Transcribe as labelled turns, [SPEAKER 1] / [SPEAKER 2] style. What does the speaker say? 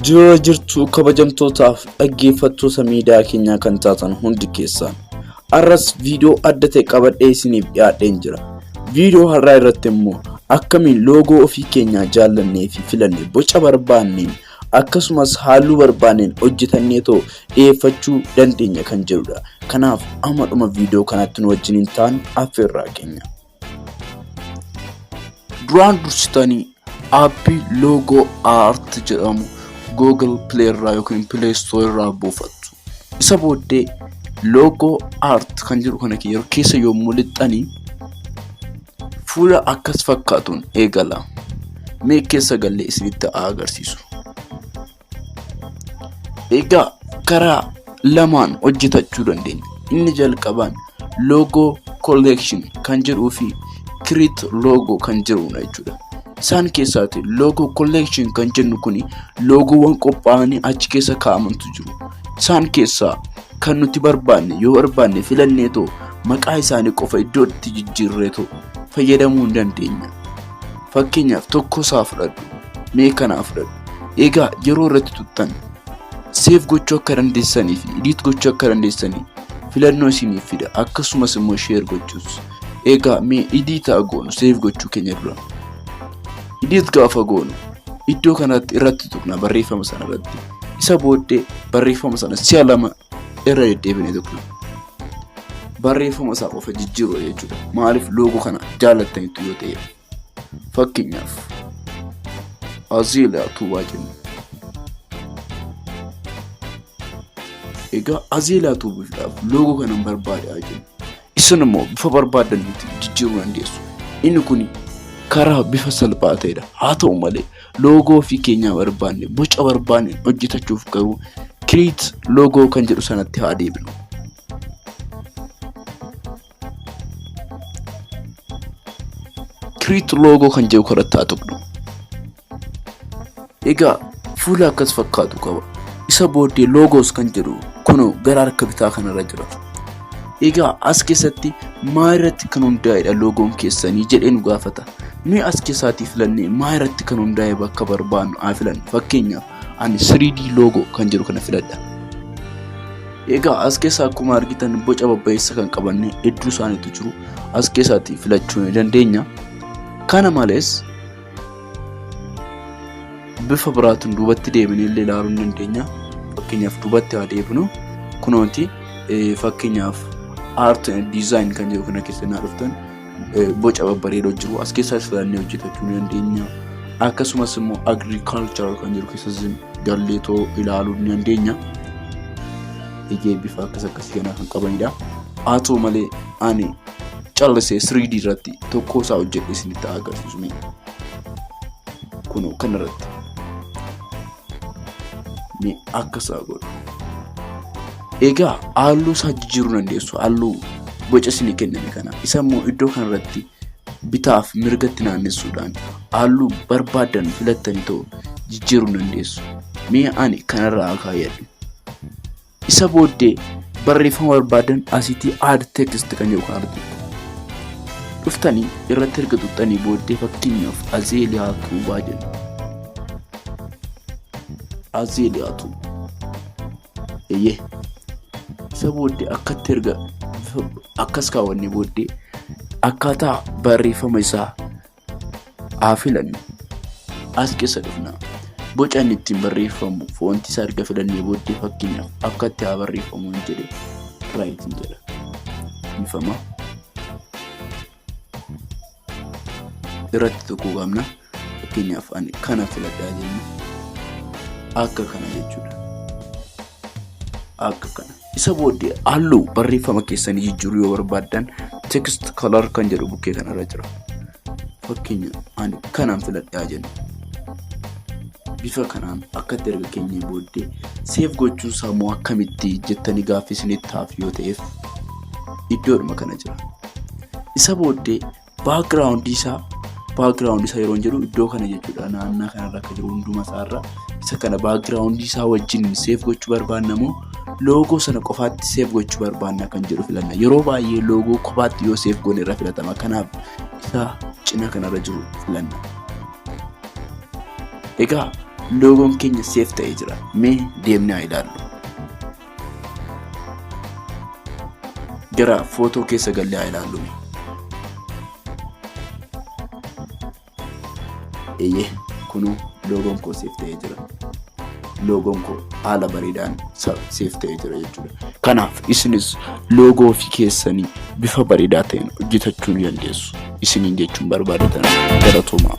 [SPEAKER 1] Jira jirtu kabajamtootaaf dhaggeeffattoota miidiyaa keenyaa kan taatan hundi keessaan. Har'as viidiyoo adda ta'e qabadhee isiniif dhiyaadheen jira. Viidiyoo har'aa irratti immoo akkamiin loogoo ofii keenyaa jaallannee fi filanne boca barbaanneen akkasumas halluu barbaanneen hojjetannee too dhiyeeffachuu dandeenya kan jedhudha. Kanaaf amma dhuma viidiyoo kanatti nu wajjiniin ta'an affeerraa keenya. Duraan dursitanii aappii loogoo aart jedhamu Google Play irraa yookiin Play Store irraa buufattu. Isa booddee loogoo aart kan jedhu kana yeroo keessa yommuu lixxanii fuula akkas fakkaatuun eegala. Mee keessa gallee isinitti haa agarsiisu. Egaa karaa lamaan hojjetachuu dandeenya. Inni jalqabaan loogoo collection kan jedhuu fi create logo kan jedhudha jechuudha. Isaan keessaati loogoo collection kan jennu kuni loogoowwan qophaa'anii achi keessa kaa'amantu jiru. Isaan keessaa kan nuti barbaanne yoo barbaanne filanneetoo maqaa isaanii qofa iddoo itti jijjiirreetoo fayyadamuu hin dandeenya. Fakkeenyaaf tokko isaa fudhadhu. Mee kanaa fudhadhu. Egaa yeroo irratti tuttan save gochuu akka dandeessanii fi edit gochuu akka dandeessanii filannoo isiniif fida. Akkasumas immoo share gochuus. Egaa mee edit haa goonu save gochuu keenya dura. Edit gaafa goonu iddoo kanatti irratti tuqna barreeffama sana irratti. Isa booddee barreeffama sana si'a lama irra deddeebinee tuqna. Barreeffama isaa qofa jijjiiruu jechuudha. Maaliif loogoo kana jaallattanitti yoo ta'e. Fakkeenyaaf Azeelaa Tuubaa jenna. Egaa Azeelaa Tuubiidhaaf loogoo kanan barbaada jenna. Isin immoo bifa barbaadanitti jijjiiruu dandeessu. Inni kun karaa bifa salphaa ta'edha. Haa ta'u malee loogoo ofii keenyaa barbaanne boca barbaanne hojjetachuuf garuu create logo kan jedhu sanatti haa deebinu. Create logo kan jedhu kanatti haa tuqnu. Egaa fuula akkas fakkaatu qaba. Isa booddee logos kan jedhu kunoo gara harka bitaa kanarra jira. Egaa as keessatti maa irratti kan hundaa'edha loogoon keessanii jedhee nu gaafata. Nuyi as keessaatii filannee maa irratti kan hundaa'e bakka barbaannu haa filannu. Fakkeenyaaf ani 3D logo kan jedhu kana filadha. Egaa as keessaa akkuma argitan boca babbayeessa kan qabanne hedduu isaaniitu jiru. As keessaatii filachuu ni dandeenya. Kana malees bifa biraatiin duubatti deebinee illee ilaaluu ni dandeenya. Fakkeenyaaf duubatti haa deebinu. Kunooti fakkeenyaaf art and design kan jedhu kana keessa naa dhuftan boca babbareedoo jiru. As keessaas filannee hojjetachuu ni dandeenya. Akkasumas immoo agriculture kan jedhu keessas galleetoo ilaaluu ni dandeenya. Ijee bifa akkas akkasii kanaa kan qabanidha. Haa ta'u malee ani callisee 3D irratti tokko isaa hojjedhe isinitti agarsiisu mee. Kunoo kanarratti. Mee akka isaa godhu. Egaa halluu isaa jijjiiruu dandeessu. Halluu boca isinii kenname kana. Isa immoo iddoo kanarratti bitaaf mirgatti naannessuudhaan halluu barbaaddan filattanii ta'u jijjiiruu dandeessu. Mee ani kanarraa haa kaayyadhu. Isa booddee barreeffama barbaadan asitti add text kan jedhu kan argitu. Dhuftanii irratti erga tuqxanii booddee fakkeenyaaf Azeeliyaa Tuubaa jenna. Azeeliyaa Tuubaa. Eeyyee. Isa booddee akkatti erga akkas kaawwannee booddee akkaataa barreeffama isaa haa filannu. As keessa dhufna. Boca inni ittiin barreeffamu foontii isaa erga filannee booddee fakkeenyaaf akka itti haa barreeffamu hin jedhe raayitiin jedha. Ifama. Irratti tuquu qabna. Fakkeenyaaf ani kana filadhaa jenna. Akka kana jechuudha. Akka kana. Isa booddee halluu barreeffama keessanii jijjiiruu yoo barbaaddan text color kan jedhu bukkee kanarra jira. Fakkeenya ani kanaan filadhaa jenna. Bifa kanaan akkatti erga keenyee booddee save gochuun isaa immoo akkamitti jettanii gaaffii isinitti taaf yoo ta'eef iddoodhuma kana jira. Isa booddee background isaa background isaa yeroo jedhu iddoo kana jechuudha. Naannaa kanarra akka jiru hunduma isaarra isa kana background isaa wajjin save gochuu barbaanna moo loogoo sana qofaatti save gochuu barbaanna kan jedhu filanna. Yeroo baay'ee loogoo kophaatti yoo save goone irra filatama. Kanaaf isa cina kanarra jiru filanna. Egaa Loogoon keenya save ta'ee jira. Mee deemnee haa ilaallu. Gara footoo keessa gallee haa ilaallu. Eeyyee kunoo loogoon koo save ta'ee jira. Loogoon koo haala bareedaan save ta'ee jira jechuudha. Kanaaf isinis loogoo ofii keessanii bifa bareedaa ta'een hojjetachuu ni dandeessu. Isiniin jechuun barbaadatan galatoomaa.